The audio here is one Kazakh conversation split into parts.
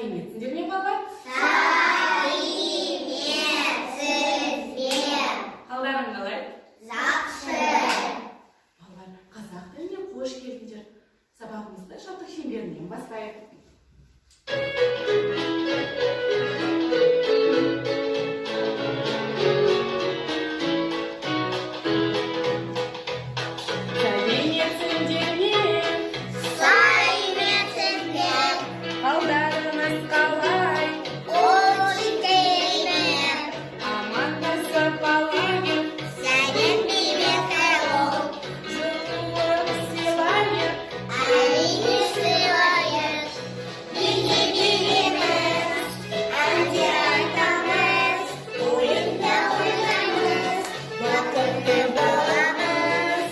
Сәлеметсіңдер ме, балалар? Сәлеметсіз бе? Қалдарың қалай? Жақсы. Балалар, қазақ тіліне қош келдіңдер. Сабағымызды шаттық шеңберінен бастайық. Сәлеметсіңдер ме? Сәлеметсіз бе? Қалдарыңыз қалай? Очень керемет. Амандасып алайық, Сәлем привет, hello. жылулық сыйлайық. Әрине сыйлайық. Биге билейміз, әндер айтамыз, ойында ойнаймыз, бақытты боламыз.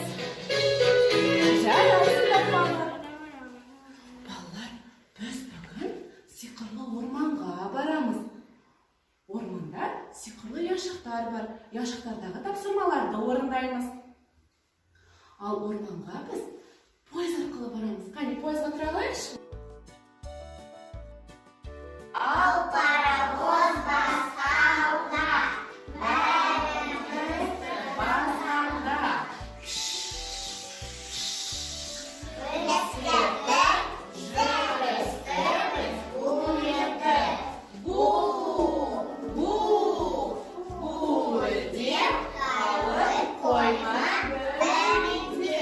Жарайсыңдар, балалар. Балалар, біз бүгін сиқырлы орманға барамыз. Орманда сиқырлы ұяшықтар бар. Ұяшықтардағы тапсырмаларды орындаймыз. Ал орманға біз пойыз арқылы барамыз. Қане, пойызға тұра алайықшы. Ал паровоз басқалда, бәріміз Басқанда. Бірлестік, жүрістіміз гуілдеп. Гу, гу, гуілдеп, Қалып қойма бәріңде.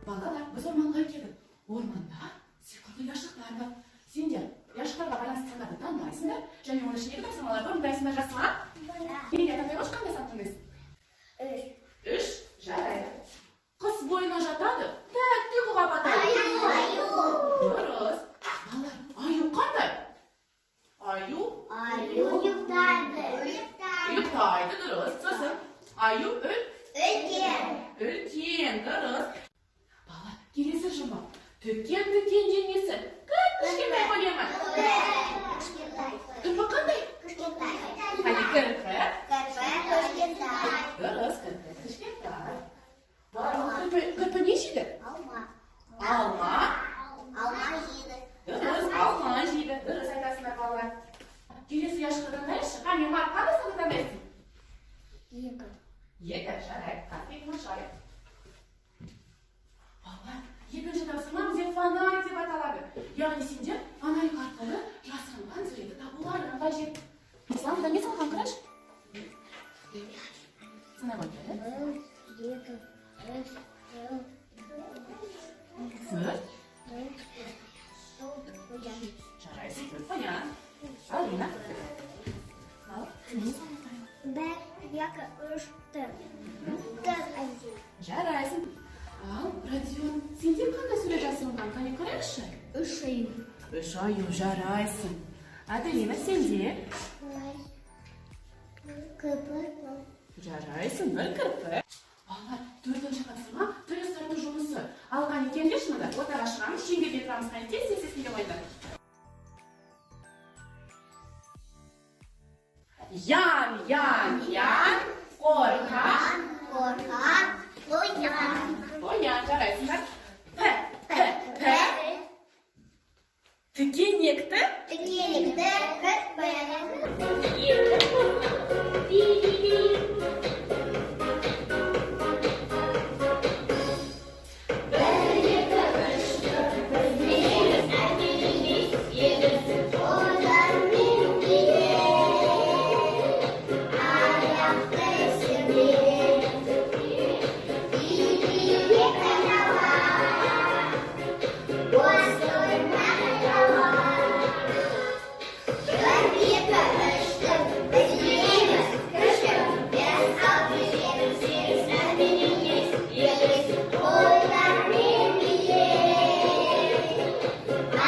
Балалар, біз орманға келдік. Орманда сиқырлы ұяшықтар бар. Сендер ұяшықтарға байланысты сандарды таңдайсыңдар және оның ішіндегі тапсырмаларды орындайсыңдар, жақсы ма? Неге таңдай қойшы, қандай сан таңдайсың? Үш. Үш, жарайды. Қыс бойына жатады, тәтті ұйқыға батады. Аю, аю. Дұрыс. Балалар, аю қандай? Аю Аю ұйықтайды. ұйықтайды, дұрыс. Сосын аю Үлкен. үлкен, дұрыс. Балалар, келесі жұмбақ. Дүкен, дүкен денесі, кіп-кішкентай көлемі. Кішкентай. Кірпі қандай? Кішкентай. Қане, кірпі? Кірпі кішкентай. Дұрыс, кірпі кішкентай. Балалар, кірпі не жейді? Алма. Алма. Алма жейді. Дұрыс, алма жейді. Дұрыс айтасыңдар, балалар. Келесі ұяшықты таңдайықшы. Қане, Марк, қандай санды таңдайсың? Екі. Екі, жарайды. Қазір ашайық. Балалар, екінші тапсырма бізде фонарик деп аталады. Яғни сендер фонарик арқылы жасырынған суретті табуларың қажет. Ислам, мында не салған, қарашы? Санай ғой. Бір, екі, үш, төрт, Төрт. төрт, қоян. Жарайсың, төрт қоян. Алина. Ал, не салған? Бір, екі, үш, төрт. Төрт один. Жарайсың. Ал, Родион, сенде қандай сурет жасырынған? Қане, қарайықшы. Үш аю. Үш аю, жарайсың. Аделина, сенде? Кірпі. Жарайсың, бір кірпі. Балалар, төртінші тапсырма тіл ұстату жұмысы. Ал, қане, келіңдерші мында. Ортаға шығамыз, шеңберге тұрамыз. Қане, тез, тез, тез келе қойыңдар. Ян, ян, ян, қорқақ, Қорқақ, қоян. қоян, жарайсыңдар. П, п, п. Тікенекті Тікенекті кірпі. Екі би. Бір, екі, үш, төрт, біз билейміз, ән билейміз, еліміз қолдармен билеп, аяқты сермеп, биге қайнала, бос қойма қайтала. Бір, екі, үш, төрт, біз билейміз, күшті, бес, алты, жеті, сегіз, ән билейміз, еліміз қолдармен билеп,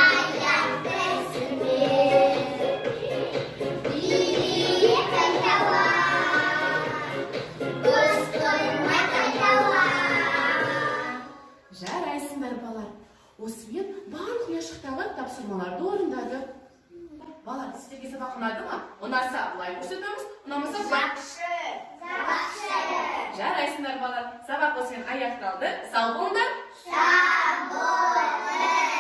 аяқты сермеп, биге қайтала, бос қойма қайтала. Жарайсыңдар, балалар. Осымен барлық ұяшықтағы тапсырмаларды орындады. Балалар, сіздерге сабақ ұнады ма? Ұнаса, лайк көрсетеміз, ұнамаса, лайк. Жақсы. Жақсы. Жарайсыңдар, балалар. Сабақ осымен аяқталды. Сау болыңдар. Сау болыңыз.